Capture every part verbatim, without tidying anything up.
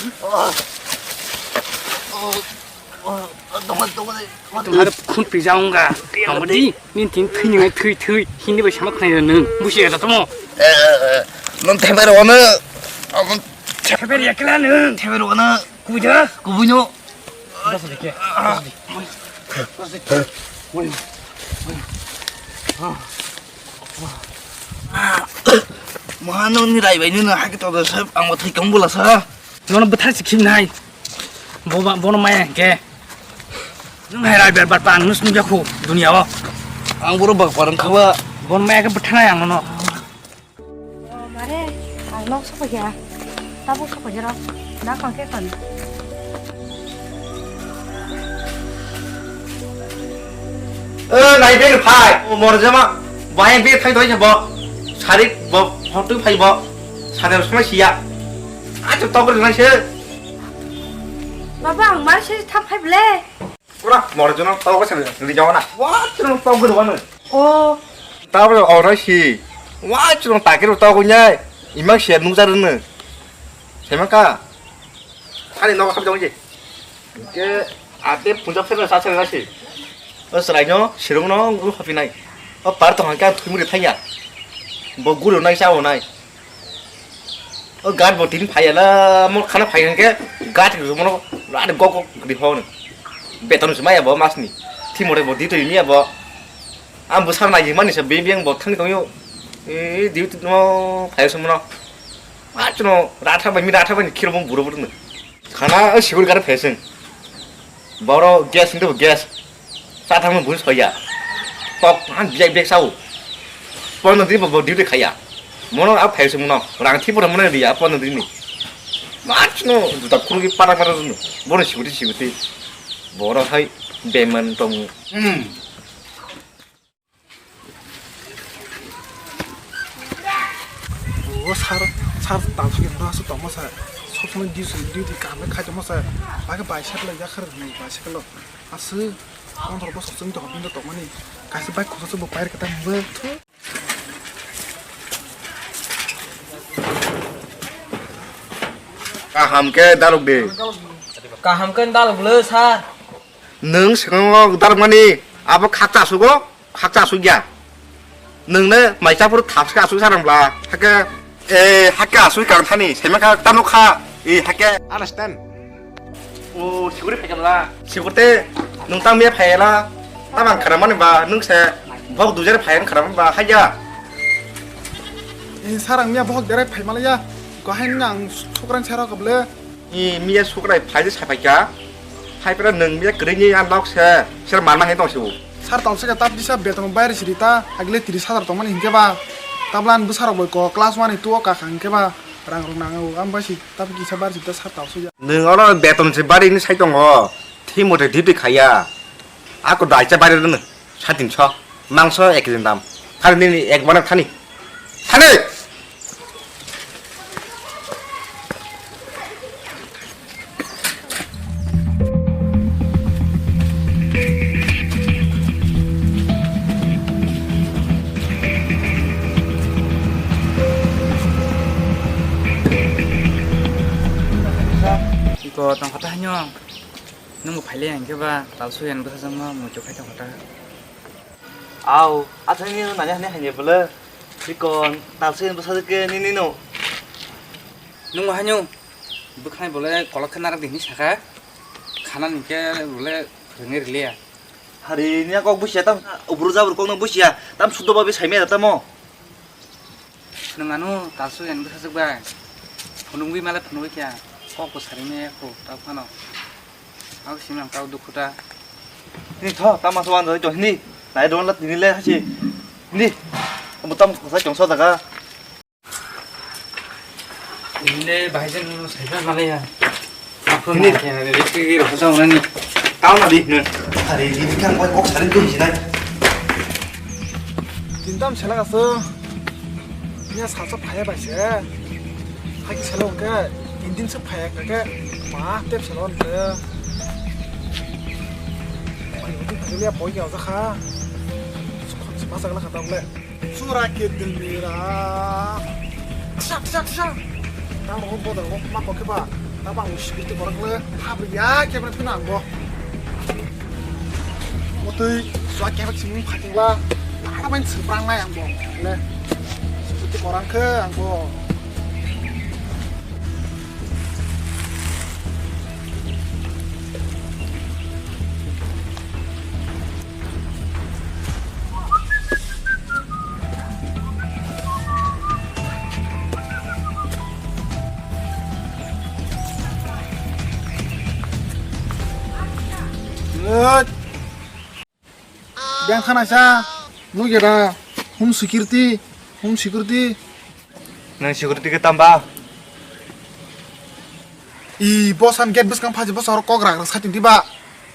Tongo, tongo de. Tongo de. Ar khun pija wngkha. Tongo di. Nini tin thwi nini thwi thwi. Hindi bai sama khnai nung. Busi ya tamo. Eh, eh, eh. Nung theber wana. Theber ya kela nung. Theber wana. Kuja. Kubuino. Dos de ke. Dos de ke. Maha nung ni rai bai nung hake to sab ang thwi kong bula sa. Nono bwthar si khim nai. Bo ba, bono maya ke. Nung hai rai ber bar pang nus nung jakhu dunia o. Ang boro bak parang khawa. Bono maya ke bwthar nai ang nono. O mare, ang nok sokoi ya. Tabuk sokoi jero. Da kong ke kon. O nai ben phai. O mor jama. Bai ben phai doi bo. Sari bo hotu phai bo. Sari sma siya. Achu tokri nai se. Baba, ang mar se thap phai ble. Pura morjono tau ka sari ri jawana. Wa chirung tau guru wanu. O. Tabro ora si. Wa chirung takir tau ko nyai. Imang sia nung jar nu. Sema ka. Ani no ka sab jong ji. Ke ate punjab sari sa sari si. O srai no sirung no ngu hapi nai. O par to hangka thumuri thaya. Bo guru nai sa o nai. O gat bo tin phai ala, mo khana phai hwnkhe gat rw mono rat gok gok gri phone. Beton se maya bo masni. Thimore bo ditoi miya bo. Ang bo sar nai mani se beng beng bo thang tongyo. E diu no phai se mono. Ma chuno ratha bai mi ratha bai khiro bo buro buro. Khana o sigur gare pheseng. Boro gas hindu gas. Sa thangno bun soya. Tok han bijak bijak sao. Pono di bo duty khaya. Mono a phai sung no. Rang thi pora mono dia pono di ni. Ma chuno juta khuru ki para para no. Bono siguti siguti. Boro hai beman tong. Hmm. O sar, sar talsuk yang rasa tongma sa. Sob somoi duty, duty kam khai tongma sa. Bagi bicycle la yakhar ni bicycle lo. Asu, pondro bosor sung to bindo tongmani. Kaisa bike khosa se bo pair kata mbe. Kaham ke daluk de. Kaham ke daluk le sar. Nung sekongo daluk mani abo khakta sugo. Khakcha asuk ya. Nung ne mai cha phuru thapsa asuk sa nang bla. Hake, eh, hake asuk kang thani. Sema kha tamo kha. Eh, hake. Understand? O, sikuri phai kamla. Sikute nung tam ya phai la. Tamang khara mani ba nung se bok dujar phai ang khara ba haya. Eh, sarang ya bok dere phai mala ya. Ko hai nang sukran sero kable. Ni miya sukrai phaidi sapaika. Haipra nwng miya kwrwini a nok se, ser manna hai tongsibo. Sar tongse ka tap disa beton bayar siri ta, agle tiris hajar tongmani hinkhe ba. Tablan bwsarok bai ko class one two o kakha hinkhe ba. Rang rok nango, am bai si tap kisa bar si ta sar tongse ya. Nwng oro beton se bari ni sai tongo. Thimote duty khaya. Ako daisa bari rwno. Satinso, mangso ek kg ni dam. Thani nini ek bonek thani. Thani! Iko tongkha ta hanyong. Nwng bo phaile hinkhe ba talsu yan bwsajwkno muitu khai tongkha ta. Au, athang ni nani hani hani bole. Chikon, talsu yan bwsajwk ke nini no. Nwng bo hanyo bwkhnai bole kolok khe narak di hinwi sakha. Khana ni khe bole phwrwngwi rwliya. Hari niya kok busia tam, ubru jabru kok no busia. Tam suddo babi saimaya tamo. Nwng ano talsu yan bwsajwk bai. Phunugwi male phunugwi khe ang kok bo sari maya kho ta phano. Ang simi ang tao dukhu ta. Ni tho, tama so wan doi to ni. Nai don la tini le hasi. Ni. Amo tam sa chong sa daga. Ni le bahai jen no sai ba male ya. Ako ni. Na khe na de ki ro sa na ni. Tao na di ne. Hari di kan kok sari doi sinai. Tintam sela kaso. Nya salsa phaya bai se. Haki salo ke, indin se phaya ke, ma tep salo ke. Mai uti phaya ya boy ya kha. Khon se masa kala kha ta bole. Sura ke dil mera. Sak sak sak. Tang ro bodol ko ma ko ke ba. Tabang security borok le habri ya kebra phina ang bo. Motoi sua kebra simi phatingla. Tabang sebrang nai ang bo. Le security borok khe ang bo. Beng khana sa, nugera, home security, home security. Nang security ke tamba? I bosan gate bwskang phaji bosa oro kok rak rak satin tiba.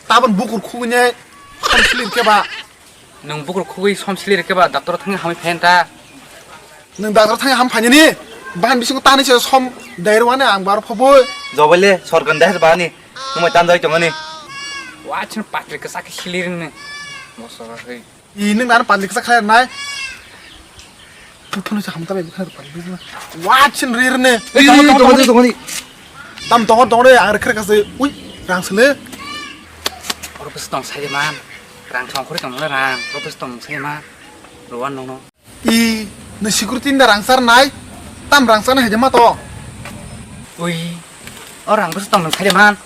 Tabon bukur khugune, som slir ke ba. Nang bukur khugui som slir ke ba, doctor thangwi hamwi phen ta. Nang doctor thangwi ham phani ni, bahan bisingo tani se som dairwani ang bar phoboi. Jobole sorkan dahir bani, nung mai tandai tongani. Wa chin patri ke sakhi slir ni. Mosora hei. I nung dan patri ke sakhi nai. Phone se hamta bai bukhna pari bukhna. Wa chin rir ne. Tongo, tongo, tongo, tongo. Tam tongo, tongo re, ang rekre kase. Ui, rang sele. Oro bwswk tong sai man. Rang song khori tong le rang. Oro bwswk tong sai man. Rowan nong no. I, ne security nda rang sar nai. Tam rang sar nai hede ma to. Ui, o rang bwswk tong nang sai man.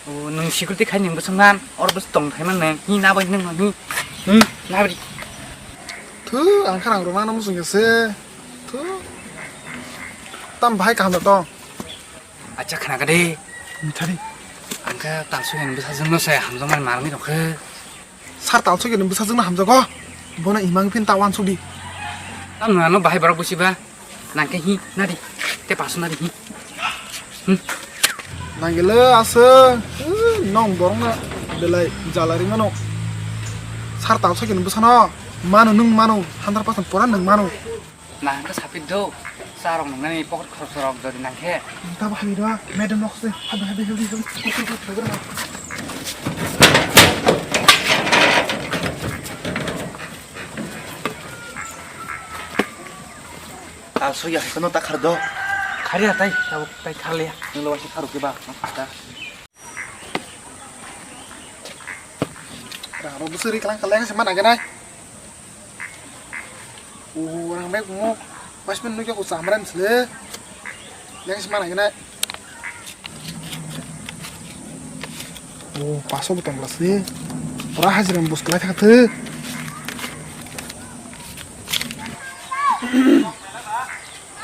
O, nwng security khai nwng bwswk ngan, oro bwswk tong khai man nwng, hi na bai nwng, hi, hi, na bai. Thu, ang kha rang rwmano muchung ya se. Thu. Tam bahai kaham da tong. Acha khna ka de. Mithari. Ang kha Talsoi ni bwsajwk no sai hamjakmani marwngwi tong khe. Sar Talsoi ni bwsajwk no hamjago. Bono imang phin ta wansuk di. Tam nwng ano bahai borok busi ba. Nangkhe hi nadi, te paso nadi hi. Hmm. Nangkhe le ase, eh, nong borok na belai jala ri mano. Sar Talsoi ni bwsano mano, nwng mano, hundred percent pura nwng mano. Nangkhe sapit do, sa rok nungnani pocket khorok rok jodi nangkhe. Tabo habi do, madam rok se, habi, habi, habi, habi. Talsoi ya, kono ta khar do. Khar ya tai, tabuk tai khar le ya. Nung lo wasi khar ke ba. Ta. Rang ro busuri kalang kalang se mana ganai. Oh, rang bek mo. Pas men nugya ko samran sile. Leng se mana ganai. Oh, paso butang kelas ni. Pura hajira bus kelai thak the.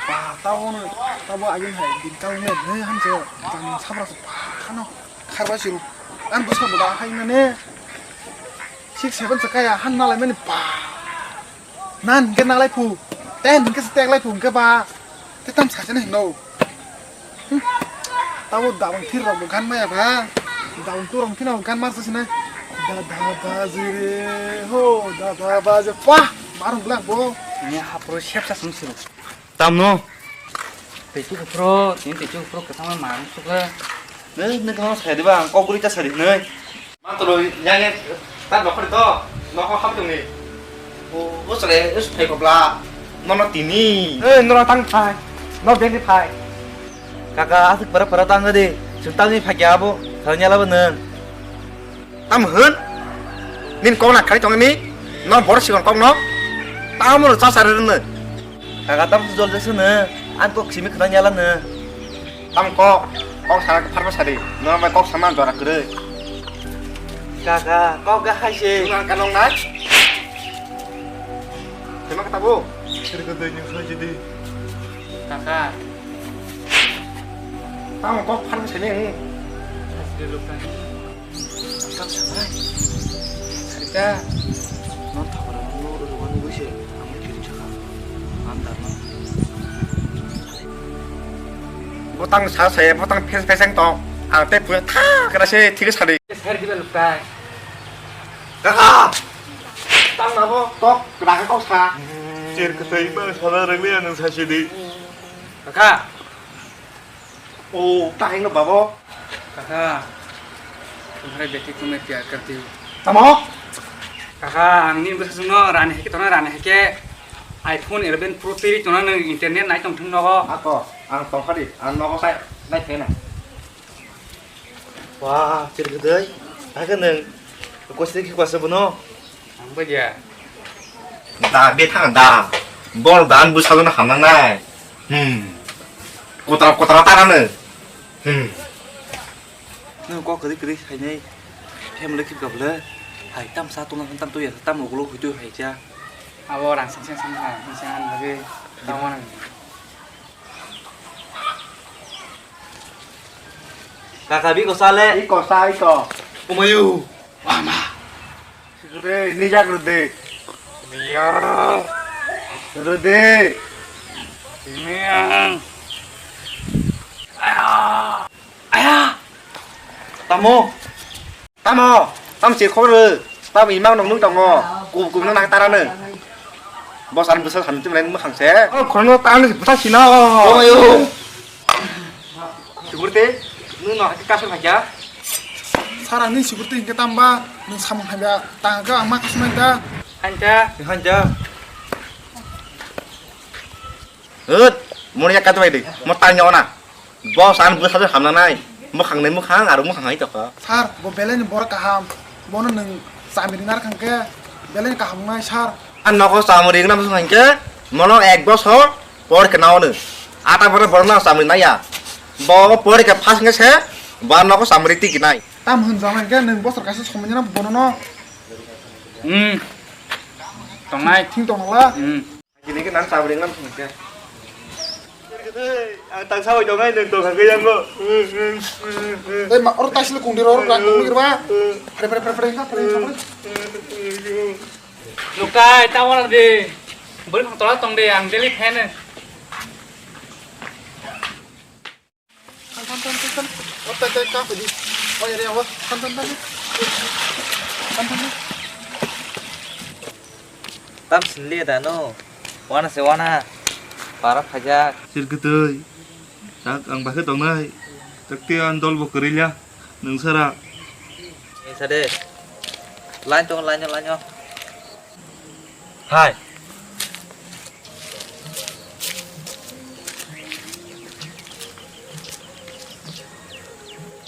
Ba, tabo no, tabo agin hai, din kal ne, ne han se, tang sabra se, ba, khano, kharba siru. An bus ko da hai ne. Six seven se kaya, han nalai mani, ba. Nan ke nalai pu, ten ke se tek lai pu, ke ba. Te tam sa se ne, no. Hmm. Tabo dabang thir rok bo gan maya ba. Dabang tu rong thina gan mar sa sina. Dada baji re ho, dada baji. Wah, marung blang bo. Ini hapro siap sa sung sung. Tamno. Tei chu pro, ini tei chu pro kesama marung suka. Ne, ne kau saya di bang, kau guri ta sari ne. Matro, yang yang, tar nokor to, nokor hap tong ni. O, o sare, o sare ko bla, nono tini. Eh, nono tang phai, no beng ni phai. Kaka, asik para para tang de, sung tang ni phai kya bo, sar nyala bo nang. Tam hun, nin kong na khari tong ni, no bor sikon kong no, tam no cha sare ne. Kaka tam jol jese ne, an kok simi khna nyala ne. Tam kok, kok sana kok pharma sari, no mai kok sama jora kere. Kaka, kok ga hai se. Nang kanong na. Tema kata bo. Sir ke doi ni khoi jidi. Kaka. Tam kok pharma sari. Asli lukan. Kap sanai. Sarita. Non thakora no ro ro ni buise. Ang tiri chaka. Ang dar no. Botang sa saya botang phes phes ang tong. Ang te puya tha kena se thik sari. Sari di beluk tai. Kaka. Tang na bo tok kena kau sa. Chir ketai ma sana rang le nang sa sidi. Kaka. O, tahing no babo. Kaka, tumhare beti ko main pyar karti hu. Tamo? Kaka, ang ni bwsajwk no rani hai khe tona rani hai khe iPhone eleven Pro twi tona nang internet nai tong thung nogo. Ako, ang tongkha di, ang nogo sai nai phena. Wah, chirgwdai. Hakhe nwng kosi khe kwasa bono? Ang bai ya. Da, bethang da. Bor dan bwsalo na hamnang nai. Hmm. Kotra kotra tarano. Hmm. Nwng kok kwrwi kwrwi khainai. Family khip kabla. Hai tam sa tong tam tu ya tam ugulo huitu hai cha. Abo rang sing sing sing ha, sing sing han lagi. Tamo nang. Kaka bi ko sale. Iko sa iko. Umayu. Mama. Rode, nijak rode. Niya. Rode. Niya. Aya. Aya. Tamo. Tamo, tamo chir khoro, tamo imang nong nung tongo, kub kub nang tarano. Bosal bwsal san tu mleng mwkhang se. Oh, khorokno tarano bwsa sina. Oh, yo. Sukurte, nung no hati kasur khaja. Sara ni sukurte hingke tamba, nung samung hanja, tangka ama kasumai ta. Hanja. Hanja. Hut, moni ya katu bai de, mo tanya ona. Boss an bwsa de hamna nai. Mwkhang nai mwkhang, aro mwkhang hai tokha. Sir, bo belai ni borok kaham. Bono nwng chamri nar khang khe belai ni kaham wngnai, sir. An nogo chamri wngna bwswng hai khe, mono ek bosor por khe naono. Ata bono borok no chamri nai ya. Bo por khe pass wngkhe se, bo an nogo chamri tiki nai. Tam hwn jang hai khe nwng bosor kaisa somoi nang bono no. Hmm. Tongnai. Thing tong nang la. Hmm. Kini ke nang sabri ngam sungke. Ang tang sawi dong ai nang tong kha yang go. Ei ma oro taisle kungdi ro ro kung ni ba. Pre pre pre pre ha pre pre. Nukai tawar de. Bori khang tola tong de ang daily fan. Tan, tan, tan, tan, tan. Oh, tan, tan, tan, pwdi. Oh, yari, oh, tan, tan, tan. Tan, tan, tan. Tam sinle da no. Wana se wana. Para phajak. Sir kwtwi. Tak ang bakhe tongnai. Tak te ang dol bo kwrwi ya. Nwng sara. Nwng sa de. Line tong, line, line. Hai.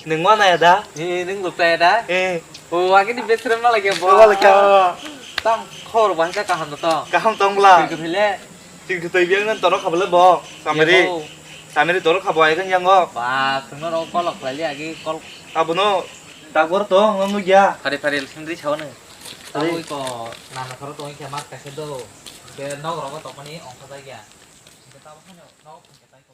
Nwng ma naya da? Eh, nwng lukta ya da? Eh. O, agini best friend ma lagya bo. Bo lagya bo. Tang khor bahasa kaham no tong. Kaham tong bla. Twi kwthwi le. Twi kwthwi biang nan toro khabale bo. Samiri. Samiri toro khabo ai kan yango. Ba, thungno ro call khlai li agi call. Abono dagor tong, nwng nugya. Phari phari sindri sawo nwng. Phari. Tabui ko nana khoro tongwi khe mat kaisa do. Be nok rogo tongmani ongkha jagya. Be tabo khano nok phunke tai ko.